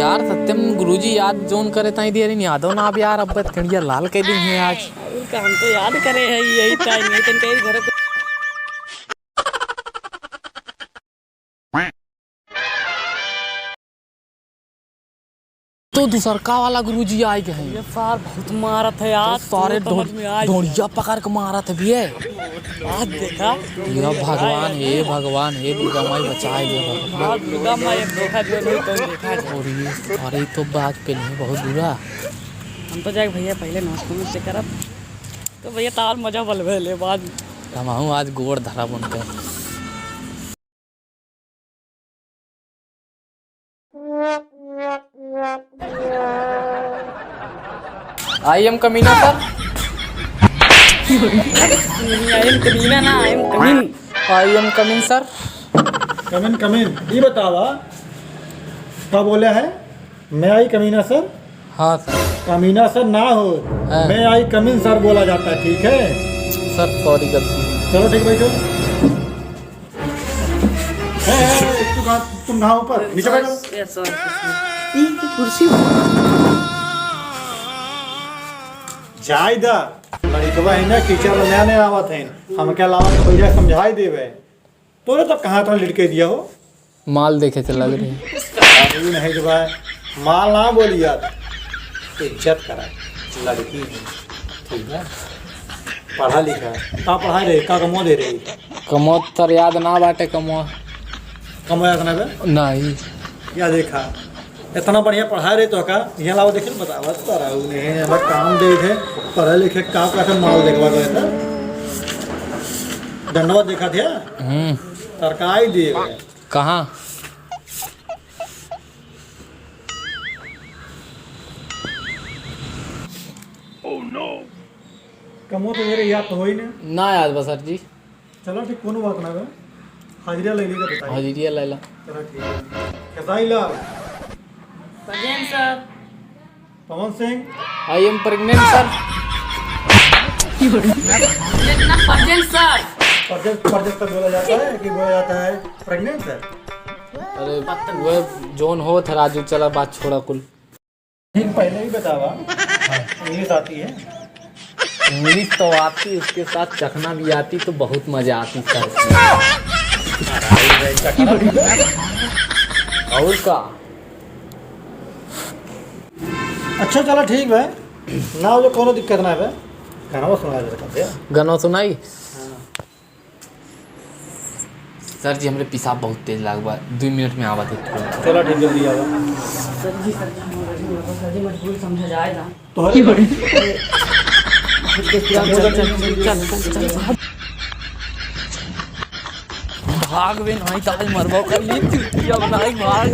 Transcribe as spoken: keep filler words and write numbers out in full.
यार सत्यम गुरुजी याद जोन करे ताई दिया रे यादव ना अब यार अब कड़िया लाल कह दी है आज। और का हम तो याद करे है यही टाइम, ये तन कहीं घर पे। तो दूसरका वाला गुरुजी आए गए हैं। ये सार बहुत मारत है तो यार, सारे तो समझ ढोल-, में आ ढोलिया पकड़ के मारत है भैया। आज देखा। ये भगवान, हे भगवान, हे दुर्गा माई बचाए दे भगवान। आज दुर्गा माई अब देखा जो नहीं तो देखा जो। और ये, अरे तो बात पे नहीं बहुत बुरा। हम तो जाए भैया पहले नाश्ता में चेक करब। तो भैया तार मजा बलबे ले बाद। हमहू आज गोड़ धरब उनके। I am कमीना सर। I am कमीना ना, I am कमीन। I am कमीन सर। कमीन, कमीन। ई बतावा, का बोले है? May I कमीना सर? हाँ सर। कमीना सर ना हो, हाँ। May I कमीन सर बोला जाता है, ठीक है? सर, सॉरी, गलती। चलो ठीक भाई, चलो। ए, ए, ए, तू कहाँ, तुम कहाँ ऊपर? नीचे बैठो। Yes, sir. ई की कुर्सी। जाए दा, लड़कवा है ना, टीचर में नया नया आवत है, हमके अलावा तो भैया समझाई देवे। तोरे तो कहाँ तो लिटके दिया हो? माल देखे चला गए। अरे नहीं तो भाई, माल ना बोली यार, इज्जत करा, लड़की है, ठीक है, पढ़ा लिखा, का पढ़ाई रहे, का कमो दे रही? कमो तर याद ना बाटे, कमो। कमो याद ना बे? नहीं। या देखा, इतना बढ़िया पढ़ाई रहे तो का, यहाँ लाओ देखिए, बतावा तो रहा हूँ, नहीं, हमारा काम दे है, पढ़े लिखे का, का, का माल देखवा गए था, डंडवा देखा थे, हम्म। तरकाई दिए गए। कहाँ? कमो तो मेरे याद तो हो ही नहीं। ना याद बा सर जी। चलो ठीक, कोनो बात ना बा। हाजिरिया ले ली तो बताइए। हाजिरिया ले ला। चलो ठीक है। खेसारी लाल। Present sir। पवन सिंह। I am pregnant sir। Present ना, present sir। Present, present तो बोला जाता है कि बोला जाता है pregnant sir। अरे, वह जौन होत है राजू, चला बात छोड़ा कुल। ठीक, पहले ही बतावा। English आती है? English तो आती, उसके साथ चखना भी आती तो बहुत मजा आती सर। और का? अच्छा, चला ठीक बा, ना हो तो कोनो दिक्कत ना बा। गाना सुना दे सकते हैं। गाना सुनाई? हाँ। सर जी, हमरे पेशाब बहुत तेज लाग बा, दुइ मिनट में आवा थे तुरंत। चला ठीक, जल्दी आवा। सर जी, सर जी, सर जी, मजबूर समझा जाए ना। तो चल, चल, चल, चल। भाग बे, नहीं तो आज मरबो कर ली, चुतिया बनाई, भाग।